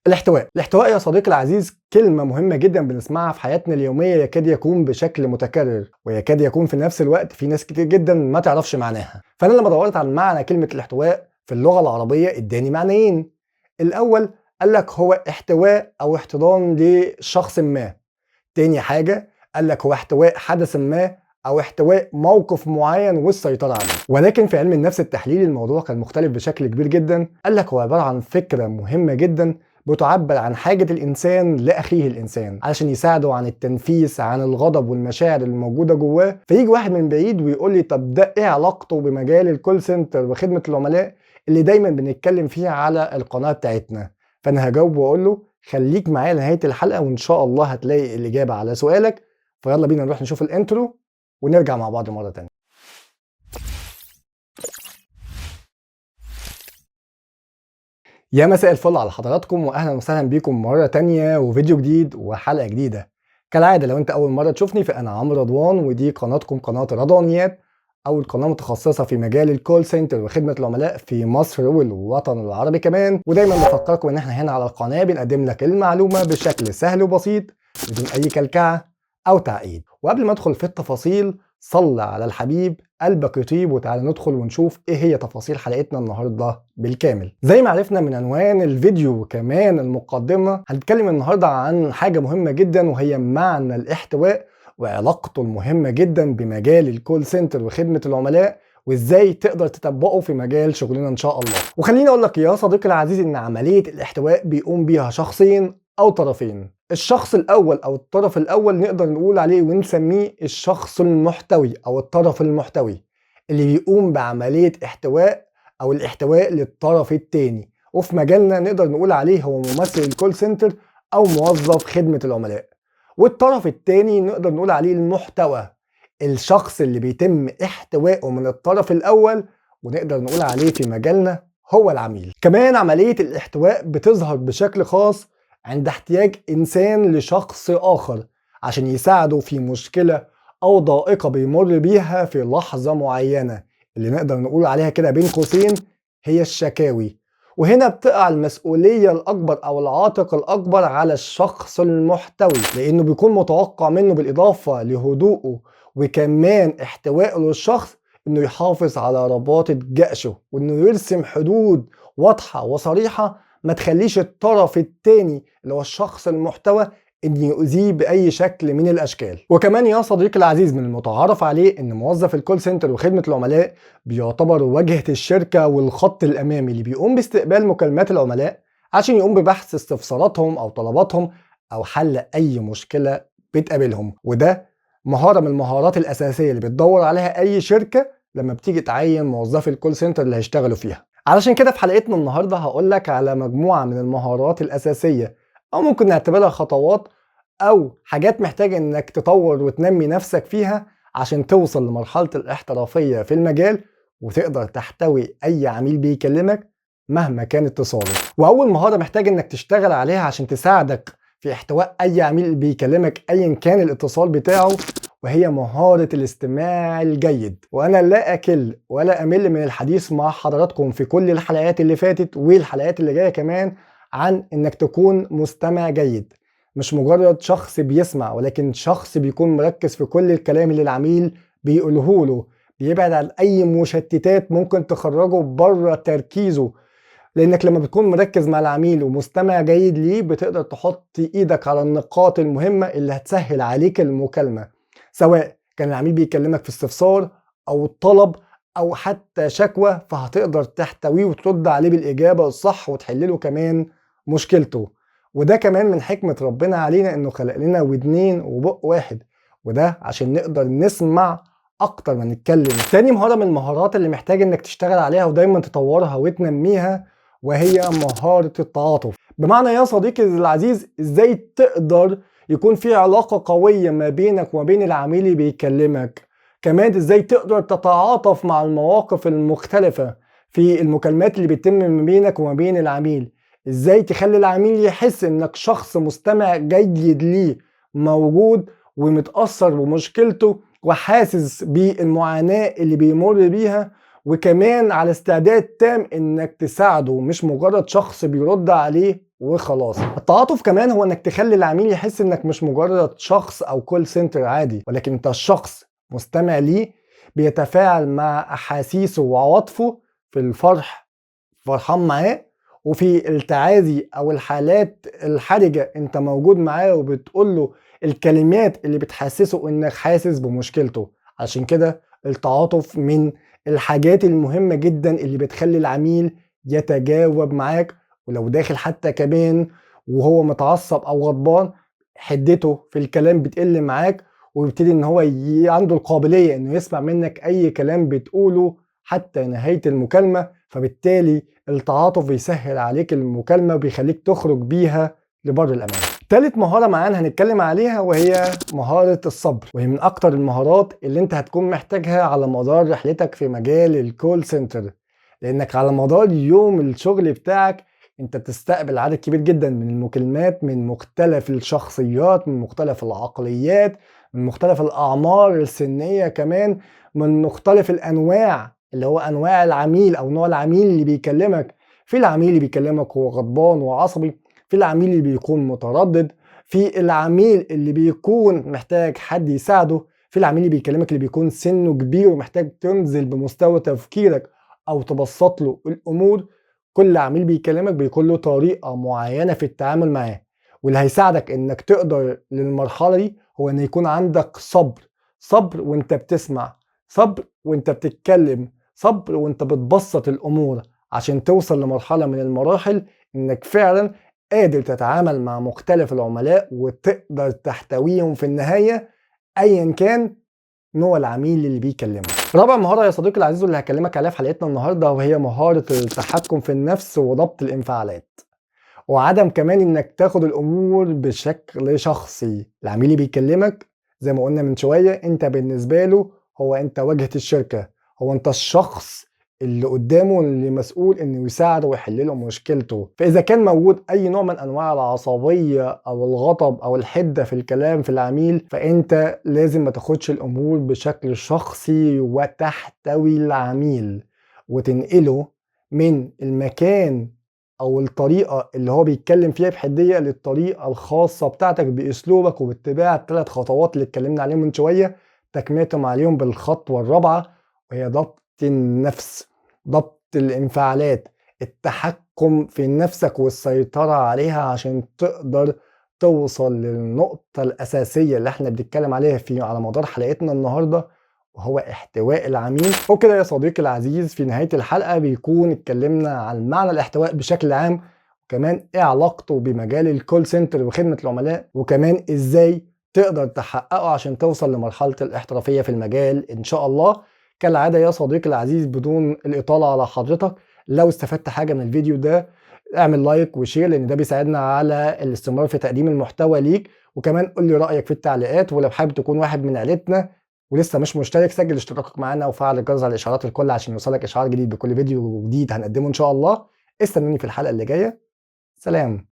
الاحتواء. الاحتواء يا صديقي العزيز كلمة مهمة جدا بنسمعها في حياتنا اليومية، يكاد يكون بشكل متكرر، ويكاد يكون في نفس الوقت في ناس كتير جدا ما تعرفش معناها. فأنا لما دورت عن معنى كلمة الاحتواء في اللغة العربية اداني معنيين. الأول قال لك هو احتواء أو احتضان لشخص ما. تاني حاجة قال لك هو احتواء حدث ما أو احتواء موقف معين والسيطرة عليه. ولكن في علم النفس التحليلي الموضوع كان مختلف بشكل كبير جدا. قال لك هو عبارة عن فكرة مهمة جدا بتعبر عن حاجة الإنسان لأخيه الإنسان علشان يساعده عن التنفيس عن الغضب والمشاعر اللي موجودة جواه. فيجي واحد من بعيد ويقول لي طب ده إيه علاقته بمجال ال call center وخدمة العملاء اللي دايما بنتكلم فيها على القناة بتاعتنا؟ فأنا هجاوب وأقول له خليك معايا لنهاية الحلقة وإن شاء الله هتلاقي الإجابة على سؤالك. فيلا بينا نروح نشوف ال intro ونرجع مع بعض مرة تانية. يا مساء الفل على حضراتكم، واهلا وسهلا بيكم مرة تانية وفيديو جديد وحلقه جديدة. كالعادة لو انت اول مرة تشوفني فانا عمرو رضوان، ودي قناتكم قناة رضوانيات، اول قناة متخصصة في مجال ال call center وخدمه العملاء في مصر والوطن العربي كمان. ودايما بفكركم ان احنا هنا على القناة بنقدم لك المعلومة بشكل سهل وبسيط بدون اي كلكعه او تعقيد. وقبل ما ادخل في التفاصيل صل على الحبيب قلبك يطيب، وتعالى ندخل ونشوف ايه هي تفاصيل حلقتنا النهارده بالكامل. زي ما عرفنا من عنوان الفيديو وكمان المقدمة، هنتكلم النهارده عن حاجة مهمة جدا وهي معنى الاحتواء وعلاقته المهمة جدا بمجال ال call center وخدمه العملاء، وازاي تقدر تطبقه في مجال شغلنا ان شاء الله. وخليني اقول لك يا صديقي العزيز ان عملية الاحتواء بيقوم بيها شخصين او طرفين. الشخص الاول او الطرف الاول نقدر نقول عليه ونسميه الشخص المحتوي او الطرف المحتوي، اللي بيقوم بعملية احتواء او الاحتواء للطرف الثاني، وفي مجالنا نقدر نقول عليه هو ممثل ال call center او موظف خدمة العملاء. والطرف الثاني نقدر نقول عليه المحتوى، الشخص اللي بيتم احتوائه من الطرف الاول، ونقدر نقول عليه في مجالنا هو العميل. كمان عملية الاحتواء بتظهر بشكل خاص عند احتياج إنسان لشخص آخر عشان يساعده في مشكلة أو ضائقة بيمر بيها في لحظة معينة، اللي نقدر نقول عليها كده بين قوسين هي الشكاوي. وهنا بتقع المسؤولية الأكبر أو العاتق الأكبر على الشخص المحتوي، لأنه بيكون متوقع منه بالإضافة لهدوءه وكمان احتوائه للشخص إنه يحافظ على رباطة جأشه، وإنه يرسم حدود واضحة وصريحة ما تخليش الطرف التاني اللي هو الشخص المحتوى ان يؤذيه باي شكل من الاشكال. وكمان يا صديقي العزيز من المتعارف عليه ان موظف ال call center وخدمة العملاء بيعتبر واجهة الشركة والخط الامامي اللي بيقوم باستقبال مكالمات العملاء عشان يقوم ببحث استفساراتهم او طلباتهم او حل اي مشكلة بتقابلهم. وده مهارة من المهارات الاساسية اللي بتدور عليها اي شركة لما بتيجي تعين موظفي ال call center اللي هيشتغلوا فيها. علشان كده في حلقتنا النهارده هقول لك على مجموعة من المهارات الأساسية، أو ممكن نعتبرها خطوات أو حاجات محتاج إنك تطور وتنمي نفسك فيها عشان توصل لمرحلة الاحترافية في المجال وتقدر تحتوي أي عميل بيكلمك مهما كان اتصاله. وأول مهارة محتاج إنك تشتغل عليها عشان تساعدك في احتواء أي عميل بيكلمك أيا كان الاتصال بتاعه، وهي مهارة الاستماع الجيد. وأنا لا أكل ولا أمل من الحديث مع حضراتكم في كل الحلقات اللي فاتت والحلقات اللي جاية كمان عن إنك تكون مستمع جيد، مش مجرد شخص بيسمع، ولكن شخص بيكون مركز في كل الكلام اللي العميل بيقوله له، بيبعد عن أي مشتتات ممكن تخرجه بره تركيزه. لأنك لما بتكون مركز مع العميل ومستمع جيد ليه بتقدر تحط إيدك على النقاط المهمة اللي هتسهل عليك المكالمة، سواء كان العميل بيكلمك في استفسار او طلب او حتى شكوى، فهتقدر تحتويه وترد عليه بالاجابة الصح وتحل له كمان مشكلته. وده كمان من حكمه ربنا علينا انه خلق لنا ودنين وبق واحد، وده عشان نقدر نسمع اكتر ما نتكلم. تاني مهارة من المهارات اللي محتاج انك تشتغل عليها ودايما تطورها وتنميها، وهي مهارة التعاطف. بمعنى يا صديقي العزيز ازاي تقدر يكون في علاقة قوية ما بينك وما بين العميل اللي بيكلمك، كمان ازاي تقدر تتعاطف مع المواقف المختلفة في المكالمات اللي بتتم ما بينك وما بين العميل، ازاي تخلي العميل يحس انك شخص مستمع جيد ليه، موجود ومتأثر بمشكلته وحاسس بالمعاناة اللي بيمر بيها، وكمان على استعداد تام انك تساعده، مش مجرد شخص بيرد عليه وخلاص. التعاطف كمان هو انك تخلي العميل يحس انك مش مجرد شخص او call center عادي، ولكن انت الشخص مستمع ليه، بيتفاعل مع احاسيسه وعواطفه، في الفرح فرحان معاه، وفي التعازي او الحالات الحرجة انت موجود معاه وبتقول له الكلمات اللي بتحسسه انك حاسس بمشكلته. عشان كده التعاطف من الحاجات المهمة جدا اللي بتخلي العميل يتجاوب معاك، ولو داخل حتى كمان وهو متعصب او غضبان حدته في الكلام بتقل معاك، ويبتدي ان هو عنده القابلية انه يسمع منك اي كلام بتقوله حتى نهاية المكالمة. فبالتالي التعاطف بيسهل عليك المكالمة وبيخليك تخرج بيها لبر الأمان. تالت مهارة معانا هنتكلم عليها وهي مهارة الصبر، وهي من أكتر المهارات اللي انت هتكون محتاجها على مدار رحلتك في مجال ال call center، لأنك على مدار يوم الشغل بتاعك انت بتستقبل عدد كبير جدا من المكالمات من مختلف الشخصيات، من مختلف العقليات، من مختلف الأعمار السنية، كمان من مختلف الأنواع اللي هو أنواع العميل أو نوع العميل اللي بيكلمك. في العميل اللي بيكلمك وهو غضبان وعصبي، في العميل اللي بيكون متردد، في العميل اللي بيكون محتاج حد يساعده، في العميل اللي بيكلمك اللي بيكون سنة كبير ومحتاج تنزل بمستوى تفكيرك أو تبسط له الأمور. كل عميل بيكلمك بيكون له طريقة معينة في التعامل معاه، واللي هيساعدك إنك تقدر للمرحلة دي هو إن يكون عندك صبر، صبر وإنت بتسمع، صبر وإنت بتتكلم، صبر وإنت بتبسط الأمور، عشان توصل لمرحلة من المراحل إنك فعلا قادر تتعامل مع مختلف العملاء وتقدر تحتويهم في النهاية أيا كان نوع العميل اللي بيكلمك. رابع مهارة يا صديقي العزيز واللي هكلمك عليها في حلقتنا النهاردة وهي مهارة التحكم في النفس وضبط الانفعالات، وعدم كمان انك تاخد الامور بشكل شخصي. العميل اللي بيكلمك زي ما قلنا من شوية انت بالنسبة له هو انت واجهة الشركة، هو انت الشخص اللي قدامه اللي مسؤول انه يساعده ويحل له مشكلته. فاذا كان موجود اي نوع من انواع العصبية او الغضب او الحدة في الكلام في العميل، فانت لازم ما تاخدش الامور بشكل شخصي وتحتوي العميل وتنقله من المكان او الطريقة اللي هو بيتكلم فيها بحديه للطريقة الخاصة بتاعتك باسلوبك وباتباع الثلاث خطوات اللي اتكلمنا عليهم من شوية، تكملتهم عليهم بالخطوه الرابعة وهي ضبط النفس، ضبط الانفعالات، التحكم في نفسك والسيطرة عليها عشان تقدر توصل للنقطة الأساسية اللي احنا بنتكلم عليها في على مدار حلقتنا النهاردة، وهو احتواء العميل. وكده يا صديقي العزيز في نهاية الحلقة بيكون اتكلمنا عن معنى الاحتواء بشكل عام، وكمان ايه علاقته بمجال ال call center وخدمة العملاء، وكمان ازاي تقدر تحققه عشان توصل لمرحلة الاحترافية في المجال ان شاء الله. كالعادة يا صديقي العزيز بدون الإطالة على حضرتك، لو استفدت حاجة من الفيديو ده اعمل like و share لأن ده بيساعدنا على الاستمرار في تقديم المحتوى ليك، وكمان قول لي رأيك في التعليقات. ولو حابب تكون واحد من عيلتنا ولسه مش مشترك سجل اشتراكك معانا وفعل الجرس على الإشعارات الكل عشان يوصلك إشعار جديد بكل فيديو جديد هنقدمه إن شاء الله. استنوني في الحلقة اللي جاية. سلام.